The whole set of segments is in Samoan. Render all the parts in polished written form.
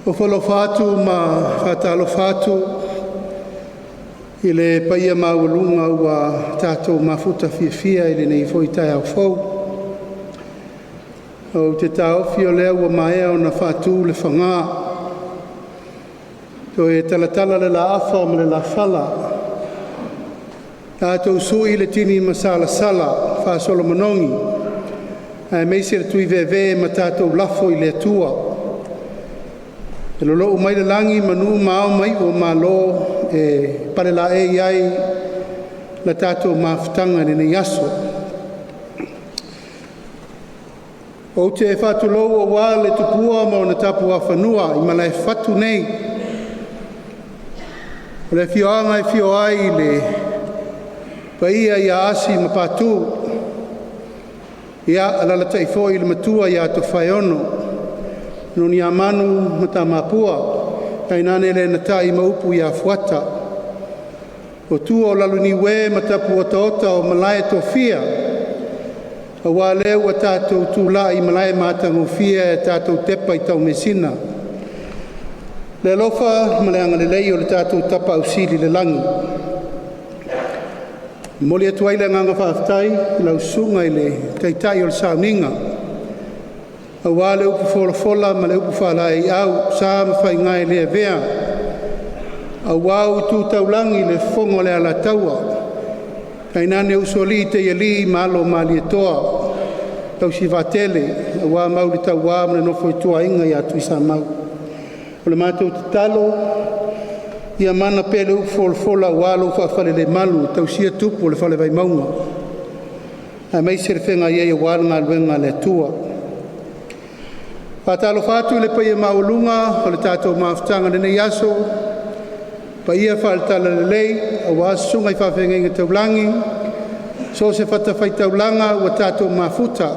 Ofo atu ma faatalofa atu i le paia maualuga ua tatou mafuta fiafia i lenei foi taeao fou. Ou te taofi o lea ua maea ona faatu le faga, toe talatala le laafa ma le lafala, tatou sui le tini masalasala faasolo manogi aemaise le tuiveve ma tatou lafo i le Atua e lolou mai le lagi manu ma ao ma iu o Malo e palelaei ai la tatou mafutaga i lenei aso. Ou te faatulou aua le tupua ma ona tapuafanua i Malaefatu nei, o le afioaga e afio ai le paia ia Asi ma Patu, alaalatai foi le matua ia Tofaeono, Noniamanu ma Tamapua, tainane le natai ma upu ia Fuata, o tua o Laloniue ma Tapuotaota o Malae tofia, aua lea ua tatou tulai i malae matagofie ae tatou tepa i taumeasina le alofa ma le agalelei o le tatou Tapaau Sili i le lagi. E momoli atu ai le agaga faafetai i lau Susuga i le Taitai o le Sauniga aua le upu folafola ma le upu faalaeiau, sa ma faiga e le avea aua utu taulagi, le fofoga o le Alataua, tainane usoalii, teialii ma alo o Malietoa, tausivaatele aua le ma le nofo a ituaiga ia Tuisamau. O le matou tatalo ia mana pea le upu folafola aua lou faafalelemalu e tausia tupu o le Fale Vaimauga aemaise le feagai ai aua le galuega a le Atua. Faatalofa atu i le paia maualuga o le tatou mafutaga i lenei aso, paia faale-Talalelei aua susuga i faafeagaiga taulagi so o se fatafaitaulaga ua tatou mafuta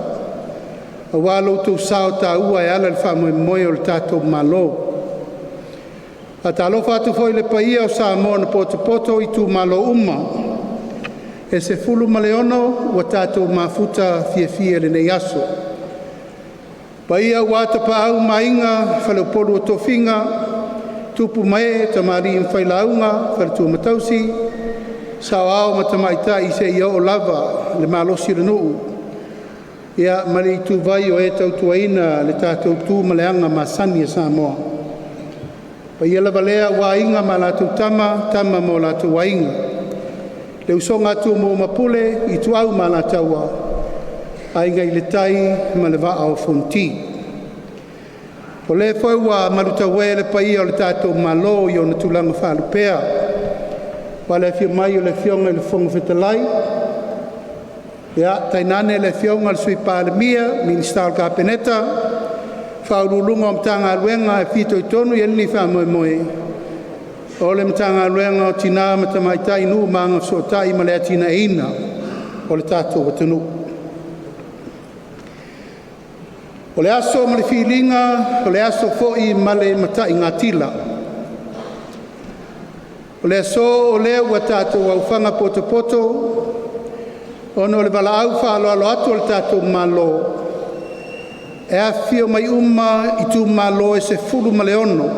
aua lo outou sao taua e ala i le faamoemoe o le tatou Malo. Faatalofa atu foi i le paia o Samoa na potopoto i itumalo uma e 16 ua tatou mafuta fiafia i lenei aso. Paia aua Tapaau ma Aiga, Faleupolu o Tofiga, Tupu ma Ee, Tamalii ma Failauga, Faletua ma Tausi, Saoao ma Tamaitai seia oo lava i le malosi o le nuu ma le ituvai o e tautuaina le tatou tu ma le aga masani a Samoa. O paia lava lea aua Aiga ma latou Tama, Tama ma o latou Aiga, le usoga a Tumua ma Pule, Ituau ma Alataua, Aiga i le Tai ma le Vaa o Fonoti. O lea foi ua malutaue le paia o le tatou Malo i ona tulaga faalupea, aua le afio mai o le Afioga i le Fofoga Fetalai, tainane le Afioga i le Sui Palemia, Minisita o le Kapeneta, Faauluuluga o Matagaluega e fitoitonu i ai lenei faamoemoe, o le Matagaluega o Tina ma Tamaitai, Nuu ma Agafesootai ma le Atinaeina o le tatou atunuu. O le aso ma le filiga, o le aso foi ma le mataigatila. O le aso o lea ua tatou aofaga potopoto ona o le valaau faaaloalo atu a le tatou Malo e afifio mai uma itumalo e 16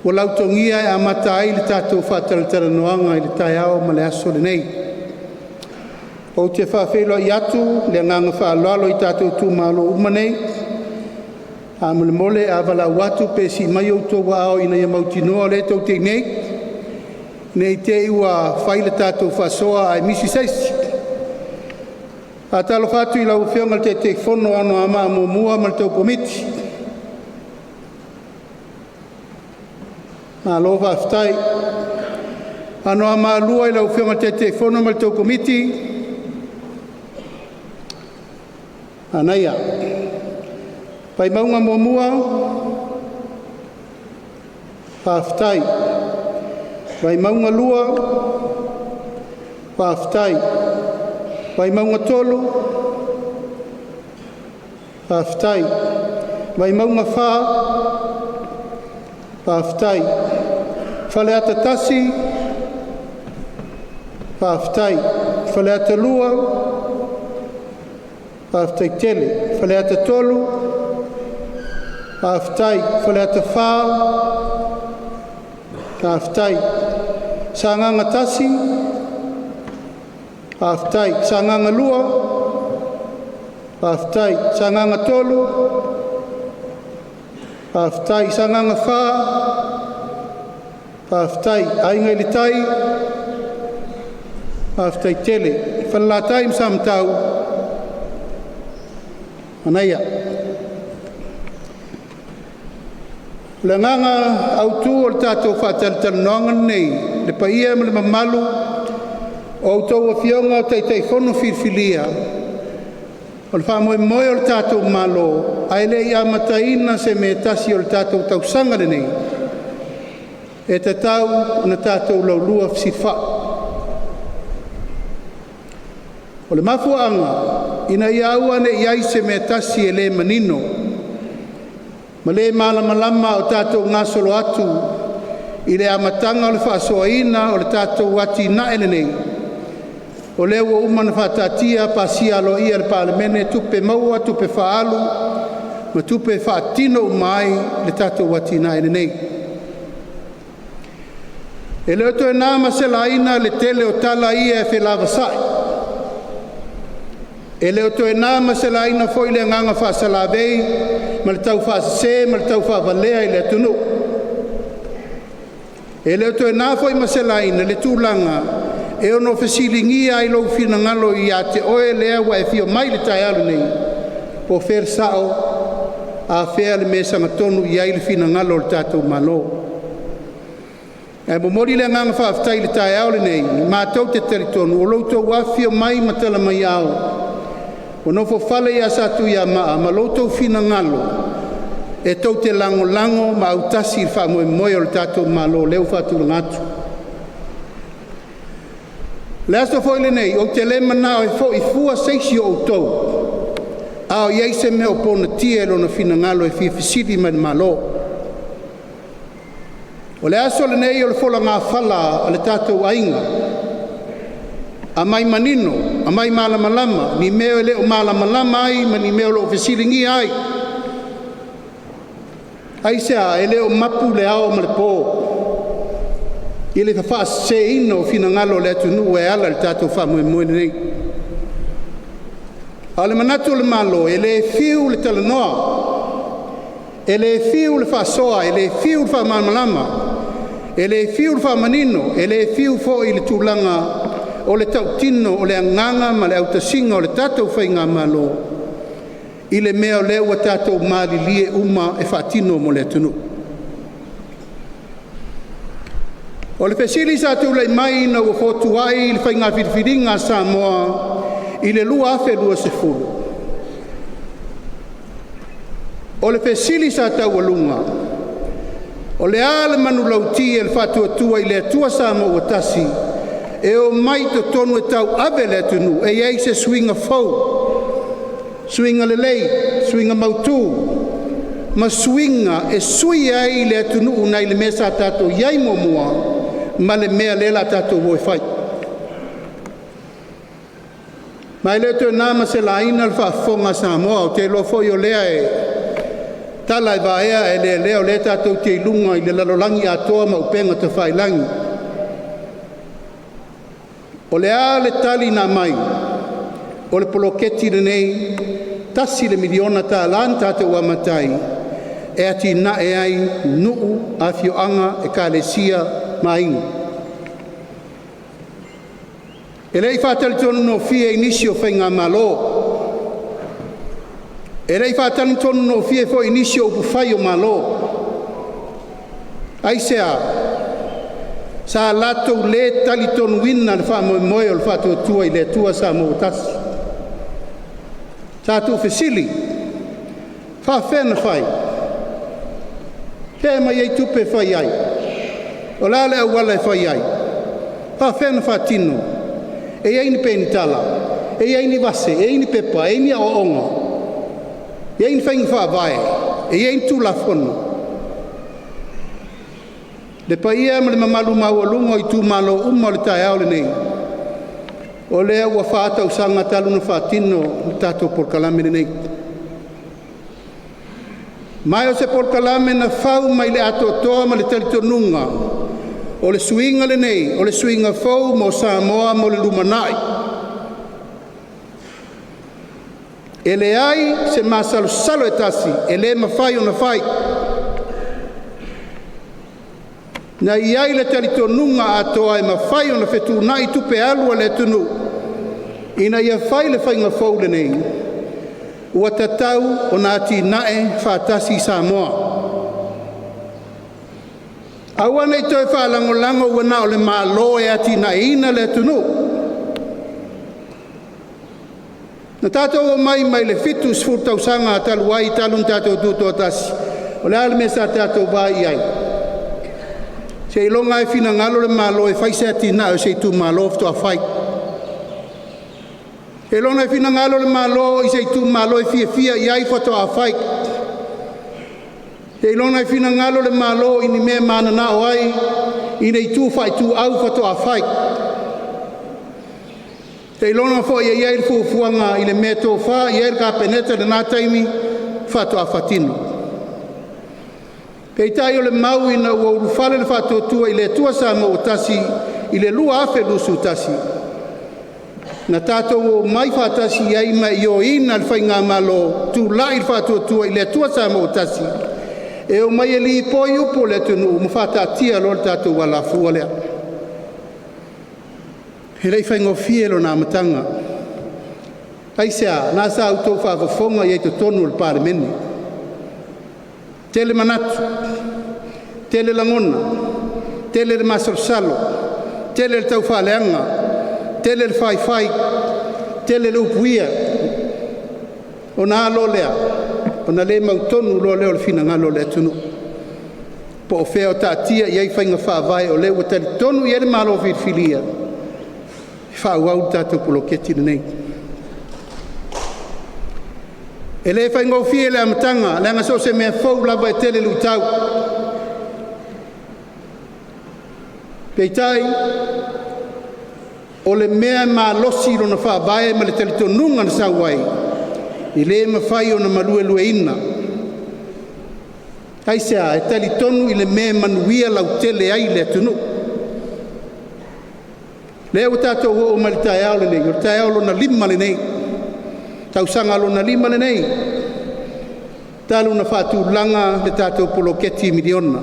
ua lautogia e amata ai le tatou faatalatalanoaga i le taeao ma le aso lenei. Ou te faafeiloai atu ma le agaga faaaloalo i tatou itumalo uma nei. Faamolemole a valaau atu pe sii mai outou aao ina ia mautinoa o lea tou te i inei, ne i te i ua fai le tatou faasoa ae misi se isi. Faatalofa atu i lau Afioga i le Taitaifono o Anoamaa 1 ma le tou Komiti, malo faafetai. Anoamaa 2 i lau Afioga i le Taitaifono ma le tou Komiti, manaia. Vaimauga 1, faafetai. Vaimauga 2, faafetai. Vaimauga 3, faafetai. Vaimauga 4, faafetai. Faleata 1, faafetai. Faleata 2, faafetai tele. Faleata 3, Faafetai. Faleata 4, faafetai. Sagaga 1, faafetai. Sagaga 2, faafetai. Sagaga 3, faafetai. Sagaga 4, faafetai. Aiga i le Tai, faafetai tele. Falelatai ma Samatau, manaia. O le agaga autu o le tatou faatalatalanoaga lenei le paia ma le mamalu o a outou Afioga i Taitaifono filifilia, o le faamoemoe o le tatou Malo ae le i amataina se mea e tasi o le tatou tausaga lenei, e tatau ona tatou laulua fesilafai. O le mafuaaga, ina ia aua ne i i ai se mea e tasi e le manino ma le malamalama a o tatou gasolo atu i le amataga o le faasoaina o le tatou atinae lenei, o lea ua uma ona faataatia pasia aloaia e le Palemene tupe maua, tupe faaalu ma tupe e faatino uma ai le tatou atinae lenei. E le o toe na ma se laina le tele o tala ia e felavasai, e le o toe na ma se laina foi le agaga faasalavei ma le taufaasese ma le taufaavalea i le atunuu. E le o toe na foi ma se laina le tulaga e ono fesiligia ai lou finagalo ia te oe lea ua e afio mai i le taeao lenei, po o fea le sao a o fea le mea e sagatonu i ai le finagalo o le tatou Malo. Ae momoli le agaga faafetai i le taeao lenei, matou te talitonu o lo outou afifio mai ma tala mai aao, ua nofofale ia Satuiamaa ma lo outou finagalo e tou te lagolago ma autasi i le faamoemoe o le tatou Malo lea ua faatulaga atu. O le aso foi lenei ou te le manao e foi fua se isi o outou a o i ai se mea o ponatia i lona finagalo e fia fesili mai i le Malo. O le aso lenei o le folagafala a le tatou aiga, aumai manino, aumai malamalama ni mea e le o malamalama ai ma ni mea o lo o fesiligia ai. Aisea? E le o mapu le ao ma le po i le fafaaseseina o finagalo o le atunuu e ala i le tatou faamoemoe lenei. A o le manatu o le Malo, e le fiu le talanoa, e le fiu le faasoa, e le fiu le faamalamalama, e le fiu le faamanino, e le fiu foi le tulaga o le tautino o le agaga ma le autasiga o le tatou Faigamalo i le mea o lea ua tatou malilie uma e faatino mo le atunuu. O le fesili sa tulai mai ina ua fotuai le faiga filifiliga a Samoa i le 2020, o le fesili sa taualuga, o le a le manulauti a le Faatuatua i le Atua Samoa ua Tasi e omai i totonu e tauave le atunuu e i ai se suiga fou, suiga lelei, suiga mautu ma suiga e sui ai le atunuu nai le mea sa tatou i ai muamua ma le mea lea o le a tatou o e fai. Ma e le o toe na ma se laina le faafofoga a Samoa, ou te iloa foi o lea e tala e vaea ae lealea o lea tatou te i luga i le lalolagi atoa ma upega tafailagi. O le a le tali na aumai? O le poloketi lenei $1 miliona na tatou amata ai e atinae ai nuu, afioaga, ekalesia ma aiga. E le i faatalitonugofie i nisi o faigamalo, e le i faatalitonugofie foi i nisi o upufai o Malo. Aisea? Sa latou le talitonuina le faamoemoe o le Faatuatua i le Atua Samoa ua Tasi. Sa tuufesili, faafefea ona fai? Fea e aumai ai tupe e fai ai? O le a le auala e fai ai? Faafefea ona faatino? E i ai ni penitala? E i ai ni vase? E i ai ni pepa? E i ai ni aoaoga? E i ai ni faiga faavae? E i ai ni Tulafono? Le paia ma le mamalu maualuga o itumalo uma o le taeao lenei, o lea ua fa tausaga talu ona faatino le tatou polokalame lenei. Ma o se polokalame na fau mai le atoatoa ma le talitonuga o le suiga lenei o le suiga fou mo Samoa mo le lumanai. E leai se masalosalo e tasi e le mafai ona fai. Na i ai le talitonuga atoa e mafai ona fetuunai tupe alu a le atunuu ina ia fai le faiga fou lenei, ua tatau ona atinae faatasi Samoa. Aua nei toe faalagolago ua na o le Malo e atinaeina le atunuu. Na tatou omai mai le 70 tausaga talu ai talu ona tatou tutoatasi, o le a le mea sa tatou vaai i ai? Seiloga lava e finagalo le Malo e fai se atinae o se itumalo faatoa fai. Seiloga e finagalo le Malo i se itumalo e fiafia i ai faatoa fai. Seiloga e finagalo le Malo i ni mea e mananao ai i le itu faaituau faatoa fai. Seiloga foi e i ai le fuafuaga i le mea e tofa i ai le Kapeneta i lena taimi faatoa faatino. Peitai o le mau ina ua ulufale le Faatuatua i le Atua Samoa ua Tasi i le 2021, na tatou omai faatasi ai ma ioeina le Faigamalo Tulai le Faatuatua i le Atua Samoa ua Tasi e omai e lipoi upu o le atunuu ma faataatia loa le tatou alafua lea. E le i faigofie lona amataga. Aisea? Lena sa outou faafofoga i ai i totonu o le Palemene. Tele manatu, tele lagona, tele le masalosalo, tele le taufaaleaga, tele le faifai, tele le upuia. Ona a loa lea? Ona le mautonu loa lea o le finagalo o le atunuu, po o fea o taatia i ai faiga faavae o lea ua talitonu i ai le Malo Filifilia e faaauau le tatou poloketi lenei. E le faigofie le amataga leaga so o se mea fou lava e tele luitau. Peitai, o le mea e malosi lona faavae mai le talitonuga na sau ai, e le mafai ona maluelueina. Aisea? E talitonu i le mea e manuia lautele ai le atunuu. Lea ua tatou oo mai le taeao lenei, o le taeao lona lima lenei, tausaga lona lima lenei talu ona faatulaga le tatou poloketi miliona.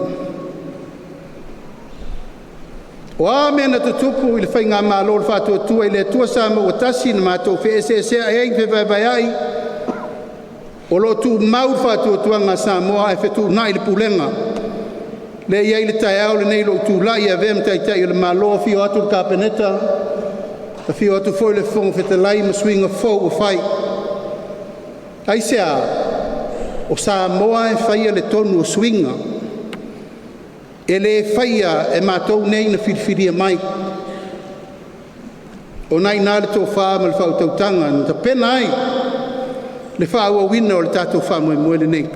O a mea na tutupu i le Faigamalo o le Faatuatua i le Atua Samoa ua Tasi na matou feeseeseai ai ma fevaevaeai, o lo o tumau le faatuatuaga a Samoa ae fetuunai le pulega. Lea e i ai le taeao lenei i lou tulai e avea ma Taitai o le Malo, afio atu le Kapeneta, afio atu foi le Fofoga Fetalai ma suiga fou ua fai. Aisea? O Samoa e faia le tonu o suiga, e le faia e matou nei na filifilia mai. O lena e i ina le tofa ma le faautautaga na tapena ai le faaauauina o le tatou faamoemoe lenei.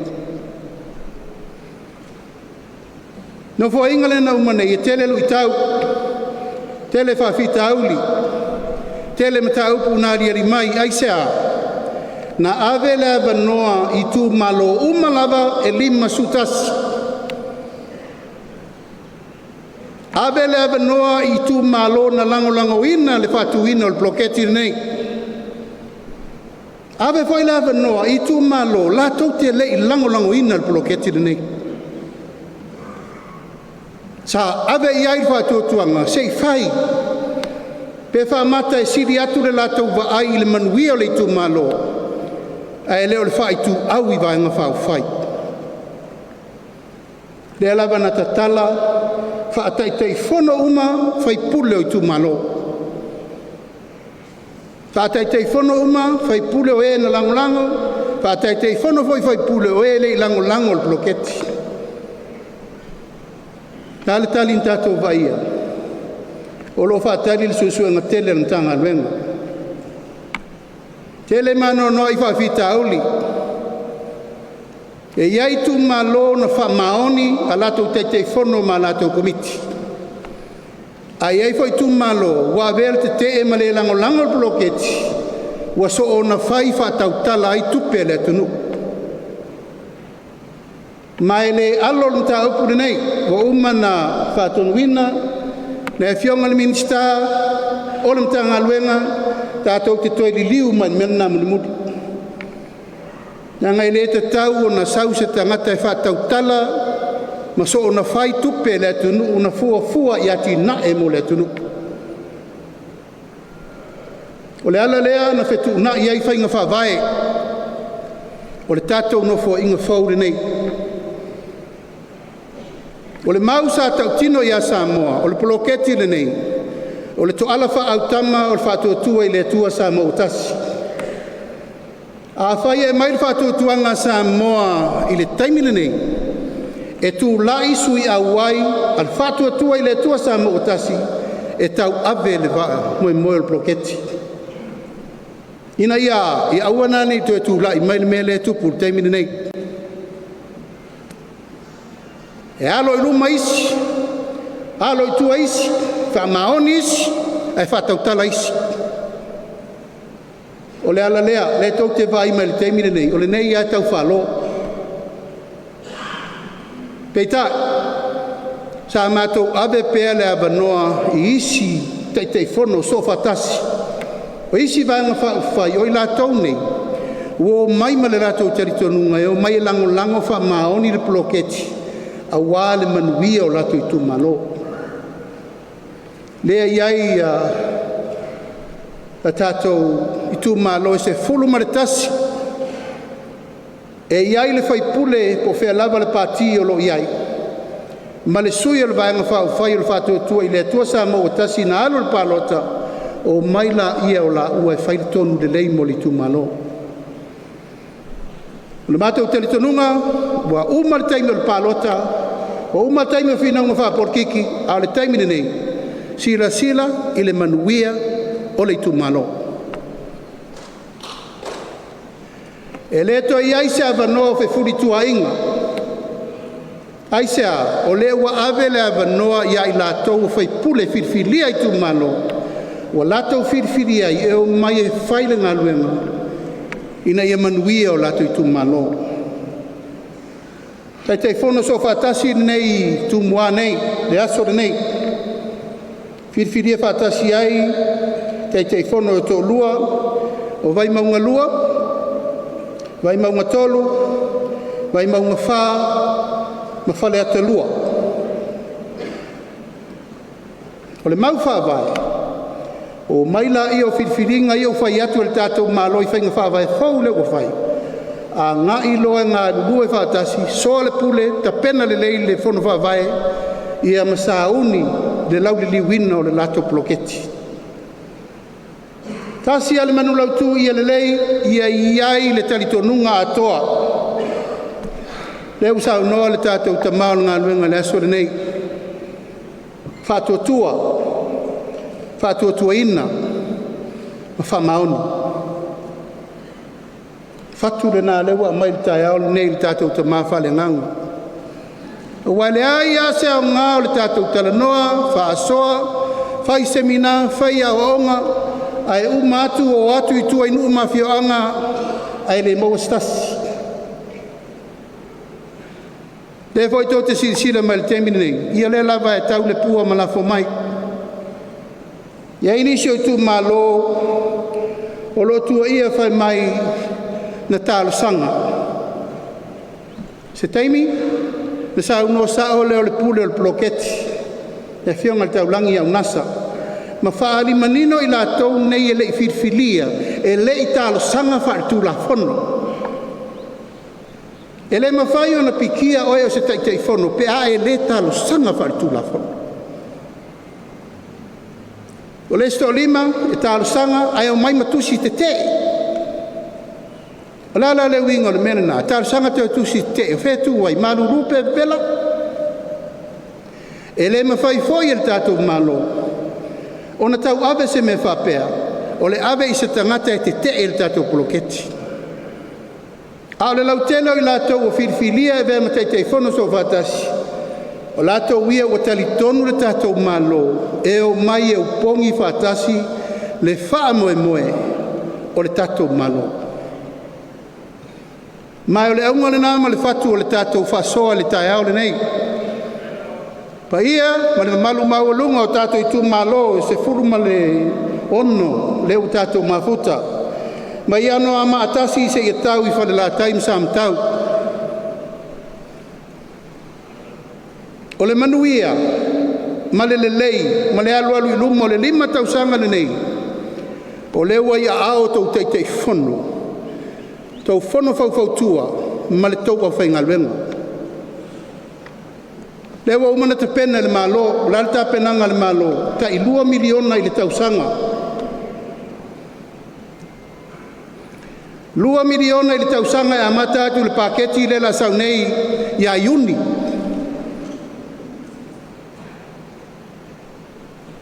Nofoaiga lea na uma nei, e tele luitau, tele faafitauli, tele mataupu na aliali mai. Aisea? Na ave le avanoa i itumalo uma lava e 51. Ave le avanoa i itumalo na lagolagoina le faatuina o le poloketi lenei. Ave foi le avanoa i itumalo latou te le i lagolagoina le poloketi lenei. Sa ave i ai le faatuatuaga se i fai pe faamata e sili atu le latou vaai i le manuia o le itumalo ae le o le faaituau i Vaega Faaupufai. Lea lava na tatala faa-Taitaifono uma faipule o itumalo, faa-Taitaifono uma faipule o e na lagolago, faa-Taitaifono foi faipule o e e le i lagolago i le poloketi. O le a le tali na tatou vaaia? O lo o faatali le suesuega tele a le Matagaluega. Tele ma anoanoai faafitauli. E i ai itumalo na faamaoni a latou Taitaifono ma latou Komiti, ae i ai foi itumalo ua avea le tetee ma le lagolago le poloketi, ua soona fai faatautala ai tupe a le atunuu. Ma e le alo le mataupu lenei ua uma ona faatonuina le Afioga i le Minisita o le Matagaluega tatou te toe liliu mai i le mea lena mulimuli, leaga e le tatau ona sau se tagata e faatautala ma soona fai tupe a le atunuu na fuafua i atinae mo le atunuu. O le ala lea na fetuunai ai faiga faavae o le tatou Nofoaiga fou lenei. O le mau sa tautino ia Samoa, o le poloketi lenei, o le toala faaautama o le Faatuatua i le Atua Samoa ua Tasi. Afai e aumai le faatuatuaga a Samoa i le taimi lenei e tulai sui auai a le Faatuatua i le Atua Samoa ua Tasi e tauave le faamoemoe o le poloketi, ina ia a? Ia aua la nei toe tulai mai le mea lea e tupu i le taimi lenei. E alo i luma isi, alo i tua isi, faamaoni isi ae faatautala isi. O le ala lea, lea tou te vaai mai i le taimi lenei, o lenei lava e tau faalo. Peitai, sa matou ave pea le avanoa i isi Taitaifono Soofaatasi o isi Vaega Faaupufai, o i latou nei ua omai ma le latou talitonuga e omai e lagolago faamaoni le poloketi aua le manuia o latou itumalo. Lea e i ai a tatou itumalo e 11, e i ai le faipule po o fea lava le pati o lo o i ai, ma le sui o le Vaega Faaupufai o le Faatuatua i le Atua Samoa ua Tasi na alu i le palota, omai laia o laua e fai le tonu lelei mo le itumalo. O le matou talitonuga ua uma le taimi o le palota, ua uma le taimi o finauga faapolokiki, a o le taimi lenei, silasila i le manuia o le itumalo. E le toe i ai se avanoa o fefulituaaiga. Aisea? O lea ua ave le avanoa ia i latou o faipule filifilia e itumalo ua latou filifilia ai e omai e fai le galuega ina ia manuia o latou itumalo. Taitaifono Soofaatasi lenei i Tumua nei le aso lenei, filifilia faatasi ai Taitaifono e toalua o Vaimauga 2, Vaimauga 3, Vaimauga 4 ma Faleata 2. O le mau faavae, omai laia o filifiliga ia ua fai atu e le tatou Malo i faiga faavae fou lea ua fai, agai loa e galulue faatasi, soalepule, tapena lelei le fono faavae ia ma sauni le lauliliuina o le latou poloketi. Tasi lava le manulautu ia lelei, ia i ai le talitonuga atoa. Lea ua saunoa le tatou tama o le galuega i le aso lenei, faatuatua, faatuatuaina ma faamaoni. Fatu lena lea ua aumai i le taeao lenei i le tatou tama faaleagaga. Aua e leai lava se aoga o le tatou talanoa, faasoa, fai semina, fai aoaoga ae uma atu o atu i tua i nuu ma afioaga ae le maua se tasi. O lea foi tou te silasila mai i le taimi lenei, ia o lea lava e tau le pua ma lafo mai. E i ai nisi o itumalo o lo o tuuaia fai mai na talosaga. Se taimi ona saunoa sao lea o le pule o le poloketi le afioga ia Taulagi Aunasa ma faaali manino i latou nei e le i filifilia, e le i talosaga faaletulafono. E le mafai ona pikia oe o se Taitaifono pe a e le talosaga faaletulafono. O le isi toalima e talosaga ae omai ma tusi tetee. O le a la le uiga o le mea lena? Talosaga toe tusi tetee, o fea e tu ai? Malulu pe vevela? E le mafai foi e le tatou Malo ona tauave se mea faapea o le ave i se tagata e tete'e i le tatou poloketi. A o le lautele o i latou ua filifilia e avea ma Taitaifono Soofaatasi, o latou ia ua talitonu le tatou Malo e omai e opogi faatasi le faamoemoe o le tatou Malo. Ma o le auga lena ma le fatu o le tatou faasoa i le taeao lenei. Paia ma le mamalu maualuga o tatou itumalo e 16 lea ua tatou mafuta mai Anoamaa 1 seia tau i Falelatai ma Samatau. O le manuia ma le lelei ma le alualu i luma o le 5 tausaga lenei, o lea ua i aao o tou Taitaifono, tou Fono Faufautua ma le tou aufaigaluega. Lea ua uma ona tapena e le Malo. O le a le tapenaga a le Malo? E tai $2 miliona i le tausaga. $2 miliona i le tausaga e amata atu i le paketi lea o le a sau nei ia Iuni.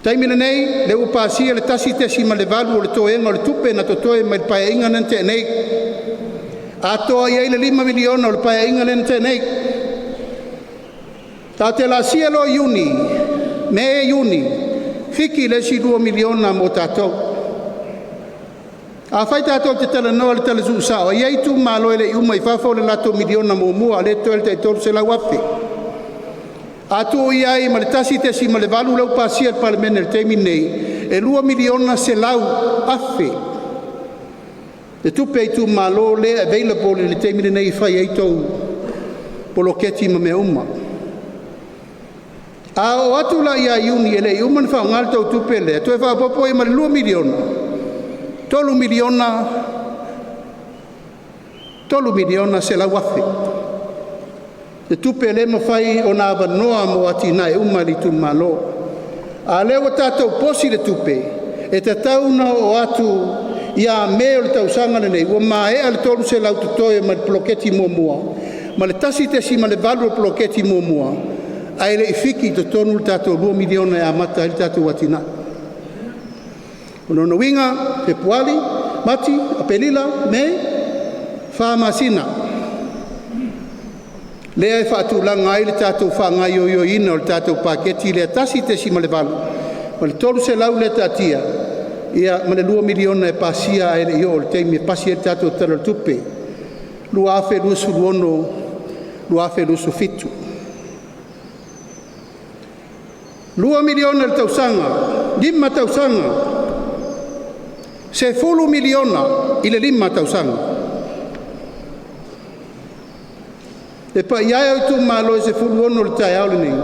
Taimi lenei lea ua pasia le 1.8 o le toega o le tupe na totoe mai le Paeaiga lea na tea nei, atoa i ai le $5 miliona o le Paeaiga lea na tea nei. Tatou te lasi loa ia Iuni, Me, Iuni, fiki le isi $2 miliona mo tatou. Afai tatou te talanoa i le tala tuusao, e i ai itumalo e le i uma i fafo le latou miliona muamua lea e totoe le tai $300,000. A tuu i ai ma le 1.8 lea ua pasia e le Palemene i le taimi lenei, e $2,100,000 le tupe a itumalo lea e available i le taimi lenei e fai ai tou poloketi ma mea uma. A oo atu la ia Iuni e le i uma ona faaaoga le tou tupe lea, toe faaopoopo i ai ma le $2 miliona, $3,100,000 le tupe lea e mafai ona avanoa mo atinae uma a le itumalo. A o lea ua tatou posi le tupe, e tatau ona oo atu ia Me o le tausaga lenei ua maea le $300 totoe mai le poloketi muamua ma le 1.8 o le poloketi muamua, ae le i fiki i totonu le tatou $2 miliona e amata ai le tatou atinae. O lona uiga, Fepuari, Mati, Aperila, Me, 4 masina lea e faatulaga ai le tatou faagaoioiina o le tatou paketi lea 1.8 ma le 300 lea e taatia ia ma le $2 miliona e pasia ae le i oo i le taimi e pasi ai le tatou Tala o le Tupe 2026/2027. $2 miliona i le tausaga, 5 tausaga, $10 miliona i le 5 tausaga. Le paia e o itumalo e 16 i le taeao lenei,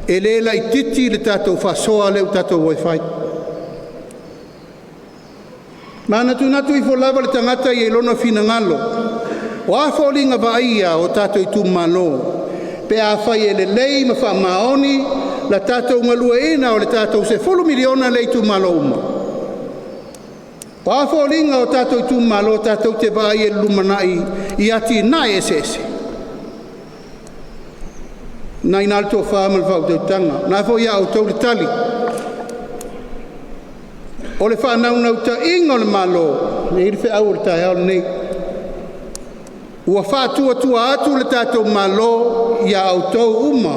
e le laitiiti le tatou faasoa lea ua tatou o e fai. Manatunatu ifo lava le tagata ia i lona finagalo, o a foliga vaaia o tatou itumalo pe afai e lelei ma faamaoni le tatou galueaiina o le tatou $10 miliona lea i itumalo uma. O a foliga o tatou itumalo tatou te vaai ai i le lumanai i atinae eseese, o lena e i ina le tofa ma le faautautaga, o lena foi e ia outou le tali. O le faanaunautaiga o le Malo, e i ai le feau o le taeao lenei, ua faatuatua atu le tatou Malo ia outou uma,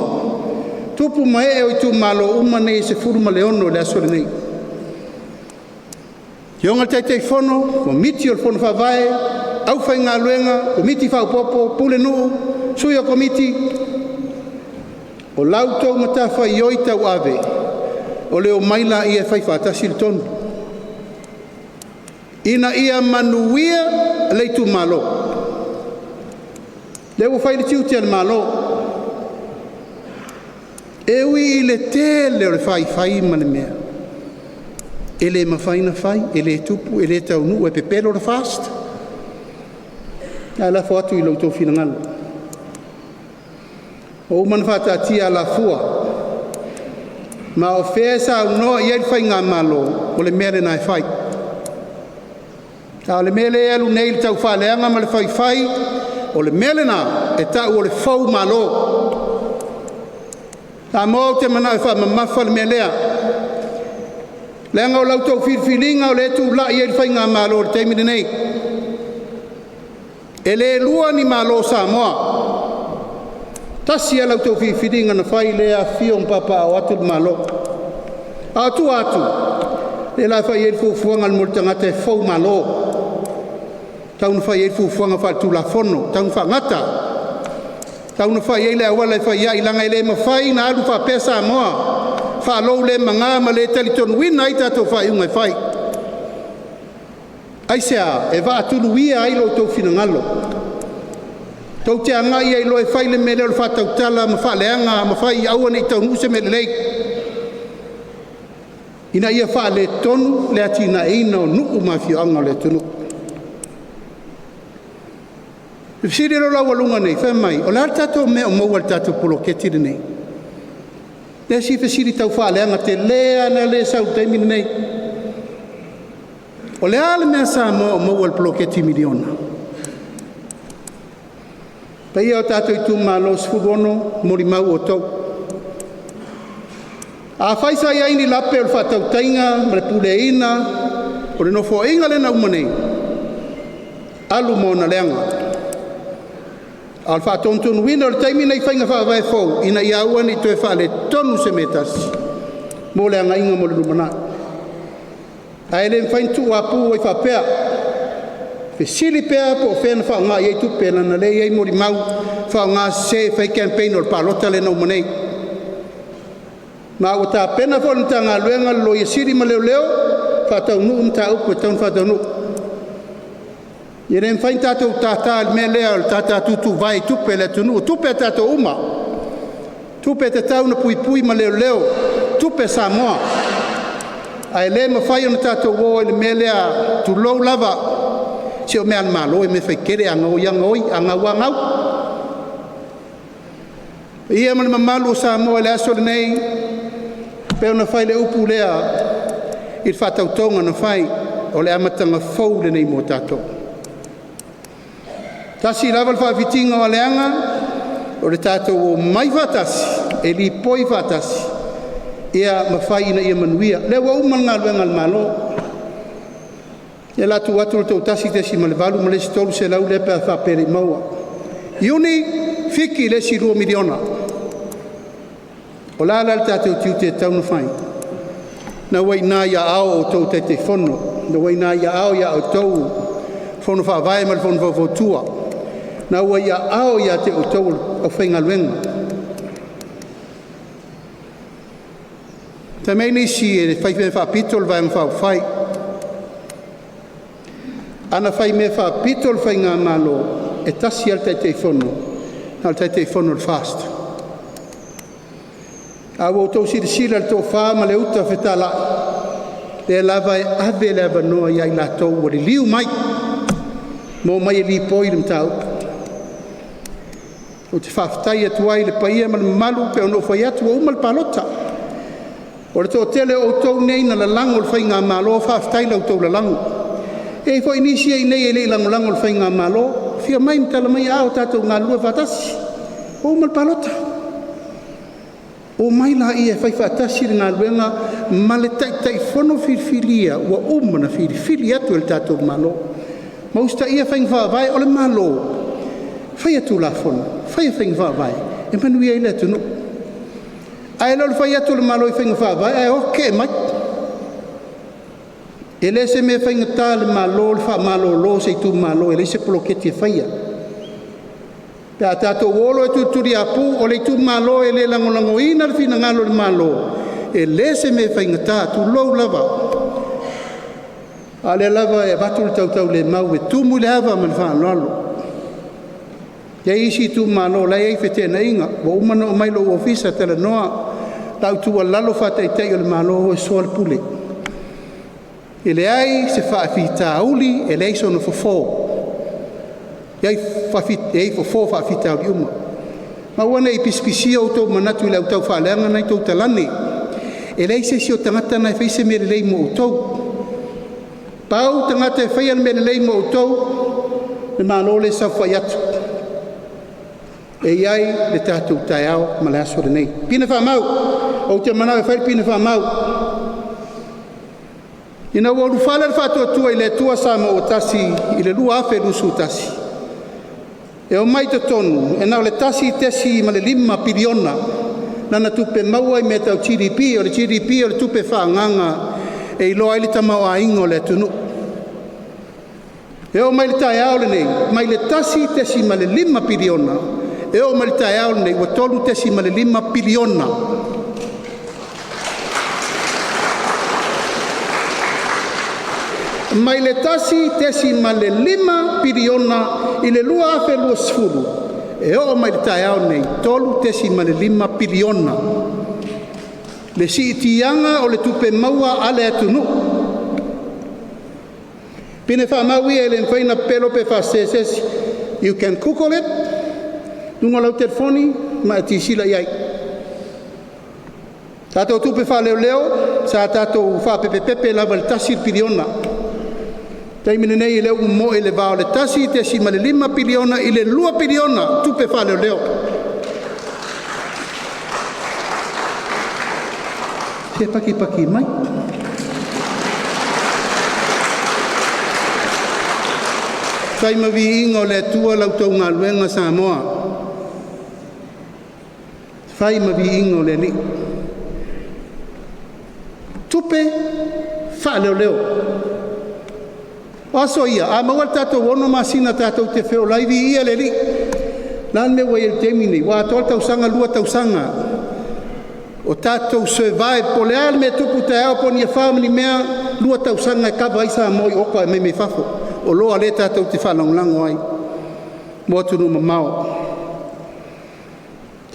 tupu ma ee o itumalo uma nei e 16 i le aso lenei. Afioga i le Taitaifono, Komiti o le Fono Faavae, aufaigaluega, Komiti Faaopoopo, Pulenuu, Sui o Komiti, o la outou matafaioi tauave o le omai laia e faifaatasi le tonu, ina ia manuia le itumalo. Lea ua fai le tiute o le Malo, e ui i le tele o le faifai ma le mea, e le mafai ona fai, e le tupu e le taunuu, e pepelo le FAST. Ae lafo atu i lo outou finagalo. Ua uma ona faataatia alafua, ma o fea e saunoa i ai le Faigamalo, o le mea lena e fai. A o le mea lea e alu nei i le taufaaleaga ma le faifai, o le mea lena e tau o le foumalo. Samoa ou te manao e faamamafa le mea lea, leaga o la outou filifiliga o lea e tulai ai le Faigamalo i le taimi lenei. E le lua ni Malo o Samoa, tasi lava la outou filifiliga na fai lea e afifio ma papaaao atu le Malo. A o tua atu, o lea o le a fai i ai le fuafuaga mo le tagata e foumalo. Tau na fai ai fuafuaga faaletulafono, tau na faagata, tau na fai ai le auala e fai ai leaga e le mafai ona alu faapea Samoa faaloulemaga ma le talitonuina ai tatou faaiuga fai. Aisea? E vaatuluia ai lo outou finagalo, tou te agai ai loa e fai le mea lea o le faatautala ma faaleaga ma fai ia aua nei taunuu se mea lelei, ina ia faaletonu le atinaeina o nuu ma afioaga o le atunuu. Ona fesili lea o laualuga nei, fai mai, o le a le tatou mea o maua i le tatou poloketi lenei? Le isi fesili taufaaleaga telé a lea e sau i le taimi lenei. O le a le mea a Samoa o maua i le poloketi miliona? Paia o tatou itumalo e 16, molimau outou. Afai sa i ai ni lape o le faatautaiga ma le puleaina o le Nofoaiga lea na uma nei, alu ma ona leaga. A o le faatonutonuina o le taimi lenei i faiga faavae fou ina ia aua nei toe faaletonu se mea e tasi mo le agaiga mo le lumanai. Ae le mafai ona tuuapu ai faapea, fesili pea po o fea na faaaoga i ai tupe leaga o lea e i ai molimau faaaogasese e fai ai campaign o le palota lea na uma nei. Ma ua tapena foi le Matagaluega a le Loia Sili ma Leoleo e faataunuu mataupu e tatau ona faataunuu. E le mafai ona tatou tata i le mea lea o le tata tuutuuvae i tupe a le atunuu, o tupe a tatou uma, tupe e tatau ona puipui ma leoleo, tupe a Samoa. Ae le mafai ona tatou o ai i le mea lea, tulou lava, se o mea a le Malo e mea faitele, a gaoi lava gaoi, a gau lava gau. Le paia ma le mamalu o Samoa i le aso lenei, e pei ona fai le upu lea i le faatautoga na fai, o le amataga fou lenei mo tatou. Tasi lava le faafitiga o aleaga, o le tatou omai faatasi e lipoi faatasi ia ma fai ina ia manuia. O lea ua uma le galuega a le Malo, lea o le a tuu atu le tou $1.8 ma le isi $300 lea pe a faapea e le i maua. Iuni, Fiki i le isi $2 miliona. O le a la le tatou tiute e tatau ona fai? Na ua i ina i aao o outou o Taitaifono, na ua i ina i aao ia outou Fono Faavae ma le Fono Faufautua, na ua i aao ia te outou o le aufaigaluega. Fai mai nisi e fai mea faapito le Vaega Faaupufai. Ana fai mea faapito le Faigamalo, e tasi lava le Taitaifono, na o le Taitaifono o le FAST. A ua outou silasila i le tofa ma le uta fetalai, lea lava e ave le avanoa ia i latou ua liliu mai ma omai e lipoi le mataupu. Ou te faafetai atu ai i le paia ma le mamalu pei ona ou fai atu ua uma le palota. O le toatele o outou nei na lalago i le faigamalo, faafetai i la outou lalago. E i ai foi nisi ia i inei e le i lagolago i le faigamalo, afio mai ma tala mai aao tatou galulue faatasi. Ua uma le palota, omai laia e faifaatasi le galuega ma le Taitaifono filifilia ua uma ona filifili atu e le tatou Malo ma usitaia faiga faavae. O le Malo e faia Tulafono, faia faiga faavae e manuia ai le atunuu. Ae le o le fai atu o le Malo i faiga faavae ae o atu te'e mai. E le o se mea faigata i le Malo le faamalolo o se itumalo e leai se poloketi e faia. Pe a tatou o loa e tulituliapu o le itumalo e le lagolagoina le finagalo o le Malo, e le o se mea faigata, tulou lava, a o lea lava e avatu le tautaulemau e tumu i le ava ma le faaaloalo. E i ai isi itumalo o la e i ai feteenaiga, ua uma ona oo mai i lou ofisa talanoa. O lau tuualalo faa-Taitai o le Malo, o e soa le pule. E leai se faafitauli e leai sona fofo. E i ai fofo o faafitauli uma. Ma aua ne i pisipisia outou manatu i le au taufaaleaga na e tou talane. E leai se isi o tagata na e faia se mea lelei mo outou. Pau tagata e faia le mea lelei mo outou, le Malo lea e saofai atu. E i ai le tatou taeao ma le aso lenei. Pine Faamau. Ou te manao e fai le pine faamau. Ina ua ulufale le Faatuatua i le Atua Samoa ua Tasi i le 2021, e omai i totonu e na o le $1.5 piliona lana tupe maua i mea tau GDP. O le GDP o le tupe faaagaaga e iloa ai le tamaoaiga o le atunuu. E oo mai le taeao lenei, mai le $1.5 piliona e oo mai le taeao lenei ua $3.5 piliona. Mai le $1.5 piliona i le 2020 e oo mai le taeao lenei, $3.5 piliona le siitiaga o le tupe maua a le atunuu. Pine faamau ia e le mafai ona pepelo pe faasese e se isi. You can google it, luga o lau telefoni ma e silasila i ai. Tatou tupe faaleoleo sa tatou faapepepepe lava i le $1 piliona. Taimi lenei lea ua momoe i le va o le $1.5 piliona i le $2 piliona tupe faaleoleo. Se pakipaki mai. Fai ma viiga o le Atua la outou galuega Samoa, fai ma viiga o le Alii. Tupe faaleoleo. O aso ia a maua le tatou 6 masina tatou te feola ai, viia le Alii. O le a le mea ua i ai i le taimi lenei? Ua atoa le tausaga, 2 tausaga o tatou survive. Po o le a le mea e tupu taeao po o ni afa ma ni mea, 2 tausaga e kava ai Samoa i oka e aumai mai fafo, oloa lea tatou te faalagolago ai mo atunuu mamao.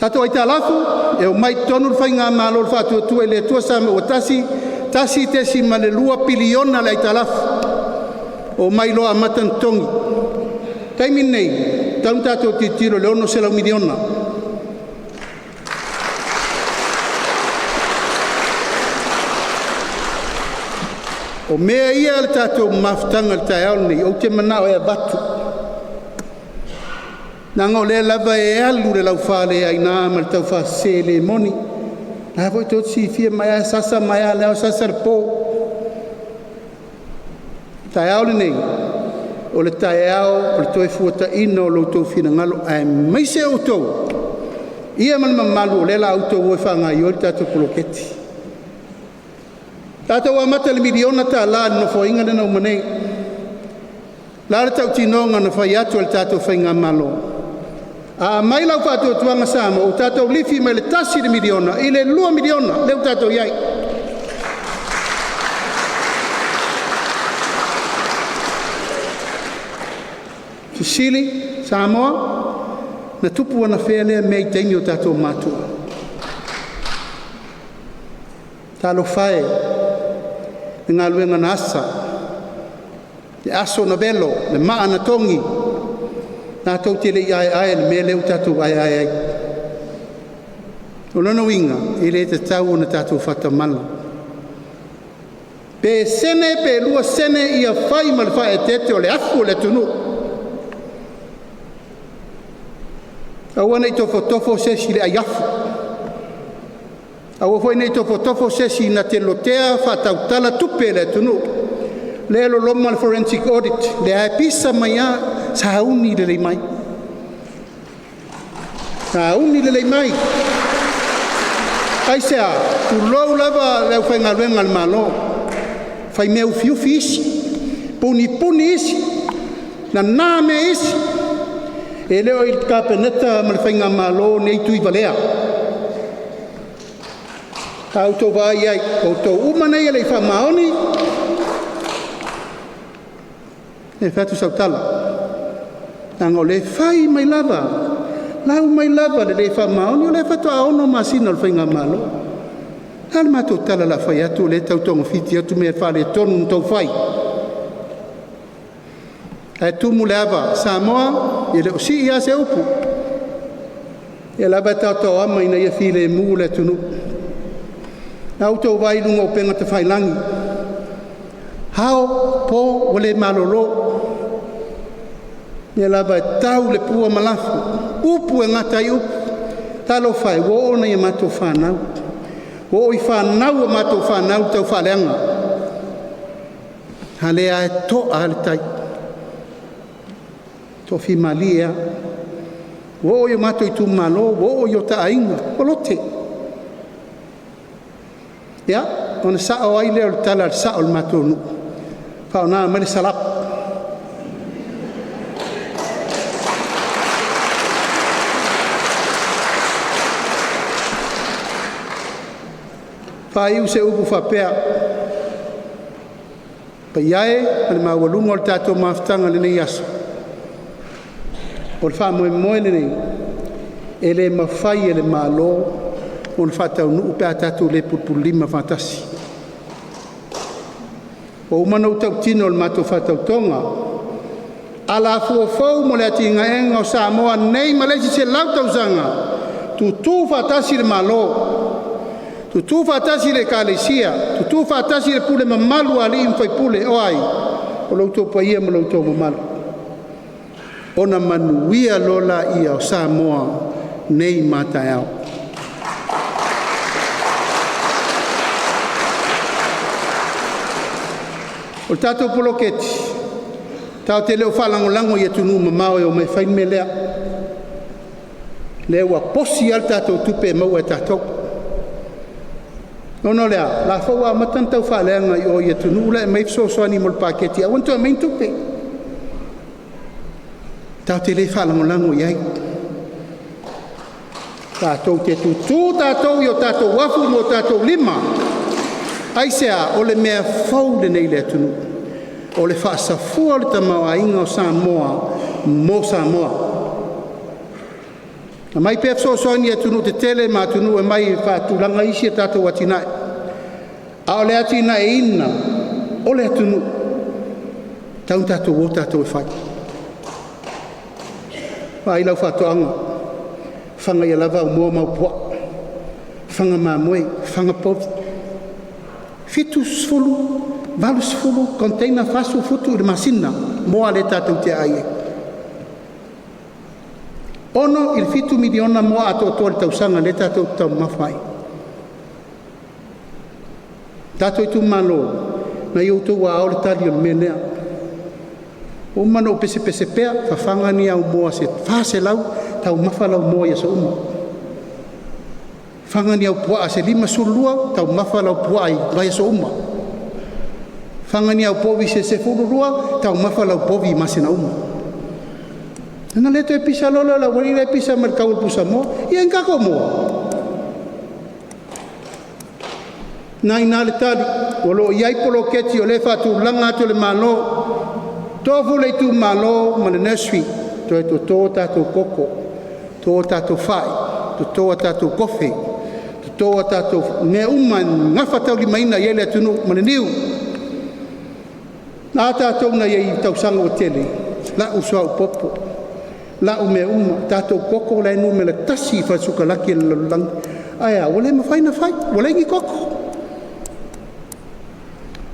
Tatou aitalafu e omai totonu le Faigamalo o le Faatuatua i le Atua Samoa ua Tasi, $1.2 piliona le aitalafu, omai loa amata ona totogi. Taimi lenei, e tatau ona tatou tilotilo i le $600 miliona. O mea ia le tatou mafutaga i le taeao lenei, ou te manao e avatu, leaga o lea lava e alu le laufaleaina ma le taufasese e le moni. O lena foi tou te silafia mai lava e sasa mai lava le ao sasa le po. O le taeao lenei, o le taeao o le Toefuataiga o lo outou finagalo aemaise outou ia ma le mamalu o lea o le a outou o e faagaioi le tatou poloketi. Tatou amata i le $1 miliona i le nofoaiga lea na uma nei. O le a le tautinoga na fai atu e le tatou Faigamalo? A aumai lau faatuatuaga Samoa ua tatou lifi mai le $1 miliona i le $2 miliona lea ua tatou i ai. Fesili Samoa, na tupu anafea lea mea i taimi o tatou matua? Talofa e i le galuega na asa, le aso na velo, le maa na togi, tatou te le i aeae i le mea lea ua tatou aeae ai. O lona uiga, e le tatau ona tatou faatamala, pe sene pe 2 sene, ia fai ma le faaeteete, o le afu o le atunuu. Aua ne i tofotofo se isi i le aiafu, aua foi ne i tofotofo se isi na te lotea faatautala tupe a le atunuu. Lea e loloma le forensic audit, lea e pisa mai a, sauni lelei mai, sauni lelei mai. Aisea? Tulou lava le aufaigaluega a le Malo, faimea ufiufi isi, punipuni isi, nana mea e isi. E le o i le Kapeneta ma le Faigamalo nei tui valea. A outou vaai i ai, o outou uma nei e le i faamaoni, e fai atu sau tala, leaga o lea e fai mai lava, lau mai lava le le faamaoni, o lea faatoa 6 masina o le Faigamalo. O le a le matou tala o le a fai atu o lea e tau togafiti atu mea faaletonu na outou fai? Ae tumu le ava Samoa, e le o sii lava se upu, o lea lava e taotaoama ina ia filemu le atunuu. La outou vaai i luga o upega tafailagi, ao, po ua le malolo, o lea lava e tau le pua ma lafo, upu e gata ai upu. Talofa e, ua oo i nai a matou fanau, ua oo i fanau a matou fanau le taufaaleaga, a o lea lava e to'a a le tai, toafimalie a. Ua oo i o matou itumalo, ua oo i o ta aiga, ua lote. Ia, ona sao ai lea o le tala a le sao o le matou nuu, faaaoga mai le salap. Faaiu se upu faapea, paia e ma le maualuga o le tatou mafutaga i lenei aso, o le faamoemoe lenei e le mafai e le Malo ona faataunuu pe a tatou le pulupululima faatasi. Ua uma ona ou tautino i le matou faatautoga, alafua fou mo le atinaeina o Samoa nei ma le isi 100 tausaga, tutu faatasi le Malo, tutu faatasi le Ekalesia, tutu faatasi le pule mamalu a alii ma faipule. O ai? O lo outou paia ma lo outou mamalu. Ona manuia loa lea o Samoa nei ma a taeao. O le tatou poloketi tatou te le o faalagolago i atunuu mamao e omai e fai le mea lea. Lea ua posi a le tatou tupe e maua e tatou. Ona o le a? O la foi ua amata ona tau faaleaga i o i atunuu la e aumai ai fesoasoani mo le paketi e aua ne i toe aumaia ni tupe. Tatou te le faalagolago i ai. Tatou te tutu tatou i o tatou afu ma o tatou lima. Aisea? O le meafou lenei i le atunuu, o le faasafua o le tamaoaiga o Samoa mo Samoa. Aumai pea fesoasoani i atunuu tetele ma atunuu e omai e faatulaga isi a tatou atinae, a o le atinaeina o le atunuu, e tatau ona tatou o tatou e fai. Vaai lau faatoaga, fafaga ia lava au moa ma au puaa, fafaga mamoe, fafaga povi, 70, 80 container 40 futu i le masina moa lea tatou te aai ai. 6 i le 7 miliona moa atoatoa i le tausaga lea tatou te taumamafa ai. Tatou itumalo, na i outou aao le tali o le mea lea. Ua uma ona ou pesepese pea, fafaga ni au moa se 400, taumafa lau moa i aso uma. Fafaga ni au puaa se 52, taumafa lau puaa i vaiaso uma. Fafaga ni au povi se 12, taumafa lau povi i masina uma. Ona le toe pisa loa lea o le aualii le pisa mai le tau o le pusamoa. Ia i ai ni tatou moa? Na i ina le tali, o lo o i ai poloketi o lea e faatulaga atu e le Malo, tofu le itumalo ma le nursery, toe toto a tatou koko, toto a tatou fai, toto a tatou kofe, toto a tatou mea uma e gafataulimaina i ai le atunuu ma le niu. A tatou na i ai i tausaga ua tele, lau suauu popo, lau mea uma, tatou koko la e numera 1 i fale sikolaki a le lalolagi. Ae a? Ua le mafai ona fai, ua leai ni koko.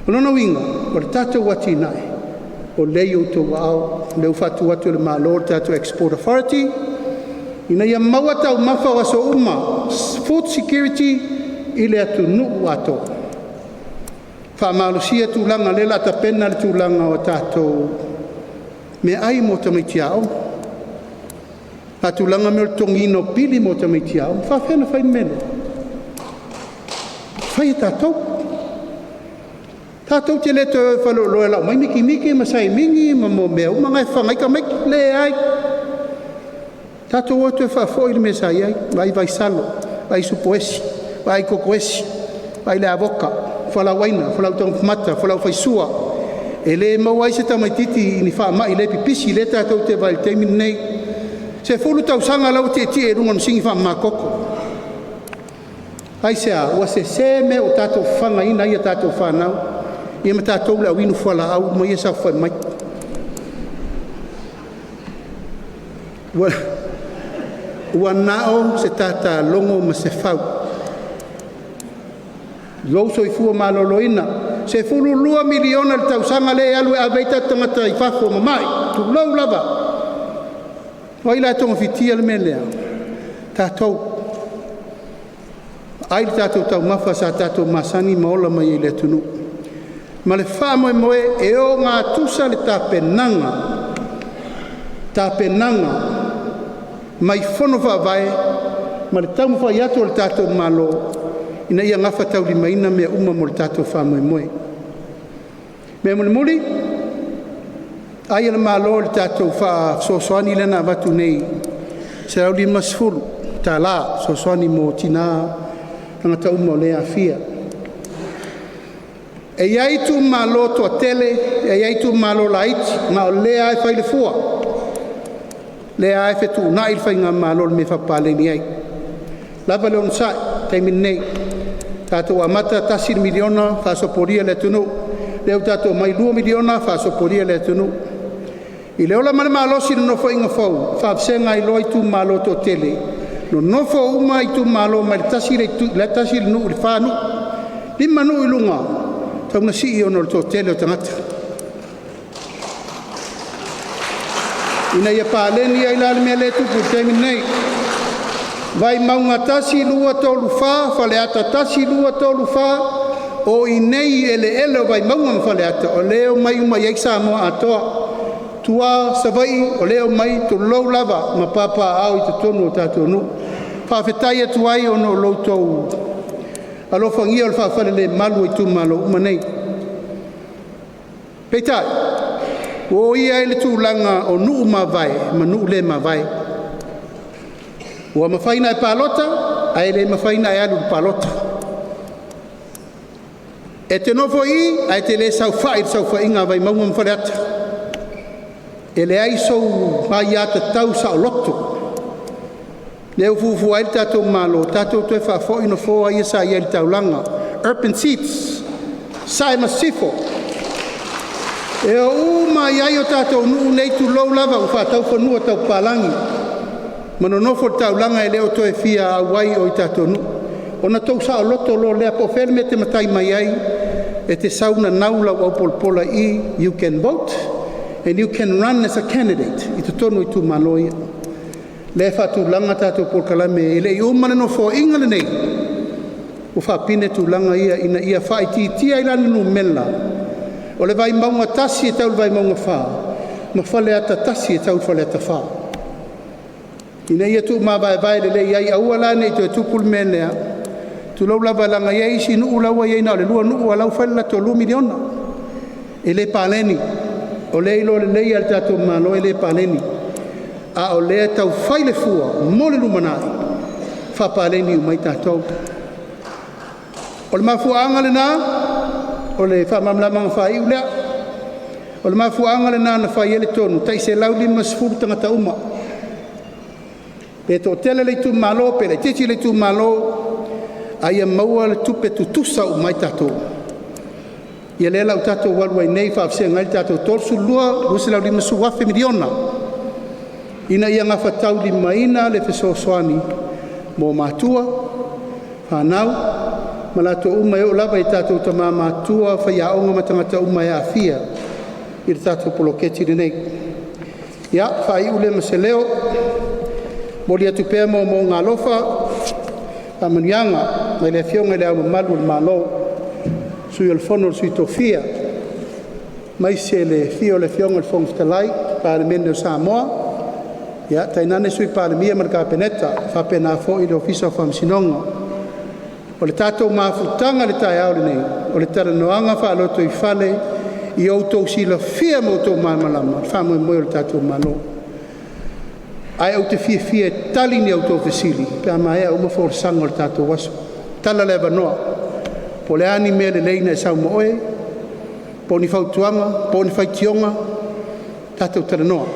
O lona uiga, o le tatou atinae o lea e i outou aao, o lea ua faatu atu e le Malo le tatou Export Authority ina ia maua taumafa o aso uma, food security i le atunuu atoa. Faamalosia tulaga lea la tapena le tulaga o tatou meaai mo tamaiti aoga, faatulaga mea o le totogiina o pili mo tamaiti aoga. E faafefea ona fai le mea lea? E fai e tatou. Tatou te le toe o i faleoloa e lau mai mikimiki ma saimini ma mea uma na e fafaga ai tamaiti. Leai, tatou o e toe faafoi le mea sa i ai, vaai vaisalo, vaai supo esi, vaai koko esi, vaai le avoka, fualaau aina, fualaau taumafa mata, fualaau faisua. E le maua ai se tamaititi i ni faamai le pipisi lea tatou te vaai ai i le taimi lenei. 10 tausaga la ua tietie i luga o le masini faamama toto. Aisea? Ua sese mea ua tatou fafagaina ai a tatou fanau ia ma tatou le au inu fualaau uma ia e saofafai mai. Ua na o se tatalogo ma se fau i lou soifua maloloina. $12 miliona i le tausaga lea e alu e ave ai tatou tagata i fafo mamai, tulou lava. O ai la e togafitia le mea lea? O tatou. Vaai le tatou taumafa sa tatou masani ma ola mai ai i le atunuu ma le faamoemoe e ogatusa le tapenaga mai Fono Faavae ma le taumafai atu o le tatou Malo ina ia gafataulimaina mea uma mo le tatou faamoemoe. Mea mulimuli, ai a le Malo i le tatou fesoasoani lea na avatu nei $150 fesoasoani mo tina ma tagata uma o lea e aafia. E i ai itumalo toatele, e i ai itumalo laiti, ma o lea lava e fai le fua, o lea lava e fetuunai le faigamalo i le mea e faapaleni ai. Lava le onosai i le taimi lenei. Tatou amata e $1 miliona faasopolia le atunuu, lea ua tatou omai i le $2 miliona faasopolia le atunuu. I le ola ma le malosi i le Nofoaiga fou, faavasega ai loa itumalo toatele, nonofo uma itumalo mai le tasi le nuu i le fa nuu, lima nuu i luga, e tatau ona sii ona o le toatele o tagata. Ina ia paleni ai la le mea lea e tupu i le taimi lenei. Vaimauga 1, 2, 3, 4, Faleata 1, 2, 3, 4, o i inei i eleele o Vaimauga ma Faleata o lea e omai uma i ai Samoa atoa. Tua, Savaii, o lea e omai, tulou lava, ma papaaao i totonu o tatou nuu. Faafetai atu ai ona o lo outou alofagia o le faafalelemalu o itumalo uma nei. Peitai, ua oia ai le tulaga o nuu mavae ma nuu le mavae. Ua mafai ona e palota ae le mafai ona e alu i le palota. E te nofo i i ae te le saofai i le saofaiga a Vaimauga ma Faleata. E leai sou aiatatau saoloto. Lea ua fuafua ai le tatou Malo, tatou toe faafoi nofoa ia sa i ai i le taulaga, urban seats, Sae ma Sisifo. E o uma i ai o tatou nuu nei, tulou lava, ua faatau fanua tau papalagi ma nonofo i le taulaga e le o toe fia auai i tatou nuu. Ona tou saoloto loa lea po o fea le mea e te matai mai ai, e te sau nanau lau aupolapola i i. You can vote and you can run as a candidate i totonu o itumalo ia. Lea e faatulaga tatou polokalame e le i uma le nofoaiga lenei ua faapine tulaga ia ina ia faaitiitia ai la le numera o le Vaimauga 1 e tau i le Vaimauga 4 ma Faleata 1 e tau i le Faleata 4, ina ia tuumavaevae lelei ai, aua la ne i toe tupu le mea lea, tulou lava, leaga e i ai isi nuu la ua i ai na o le lua nuu a o la ua fai le latou $2 miliona. E le paleni. O lea e iloa lelei lava e le tatou Malo e le paleni, a o lea e tau fai le fua mo le lumanai, faapaleni uma ai tatou. O le mafuaaga lena o le faamalamalamaga faaiu lea. O le mafuaaga lena na fai ai le tonu tai 150 tagata uma, pe toatele le itumalo pe laitiiti le itumalo, a ia maua le tupe tutusa uma ai tatou. Ia lea la ua tatou alu ai nei faavasega ai le tatou $32 250 afe miliona ina ia gafataulimaina le fesoasoani mo matua, fanau ma latou uma e oo lava i tatou tama matutua, faiaoga ma tagata uma e aafia i le tatou poloketi lenei. Ia faaiu lea ma se leo, momoli atu pea moomooga alofa faamanuiaga mai le Afioga i Le Ao Mamalu o le Malo, Sui o le Fono a Sui Tofia, aemaise le afio o le Afioga i le Fofoga Fetalai, Palemene o Samoa, tainane Sui Palemia ma le Kapeneta, faapena foi le Ofisa o Faamasinoga. O le tatou mafutaga i le taeao lenei, o le talanoaga faalotoifale ia outou silafia ma outou malamalama le faamoemoe o le tatou Malo. Ae ou te fiafia e tali ni a outou fesili pe a maea uma folasaga o le tatou aso. Tatala le avanoa, po o a ni mea lelei na e sau ma oe, po o ni fautuaga, po o ni faitioga, tatou talanoa.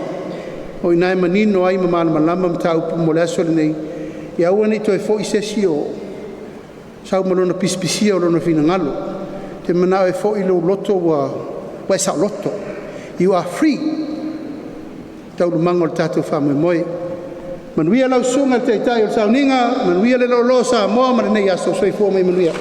O i ina e manino ai ma malamalama mataupu mo le aso lenei, ia aua ne i toe foi se isi o sau ma lona pisipisia o lona finagalo. E te manao e foi lou loto ua e saoloto, you are free i taualumaga o le tatou faamoemoe. Manuia lau Susuga i le Taitai o le Sauniga, manuia le loaloa o Samoa ma lenei aso. Soifua ma ia manuia.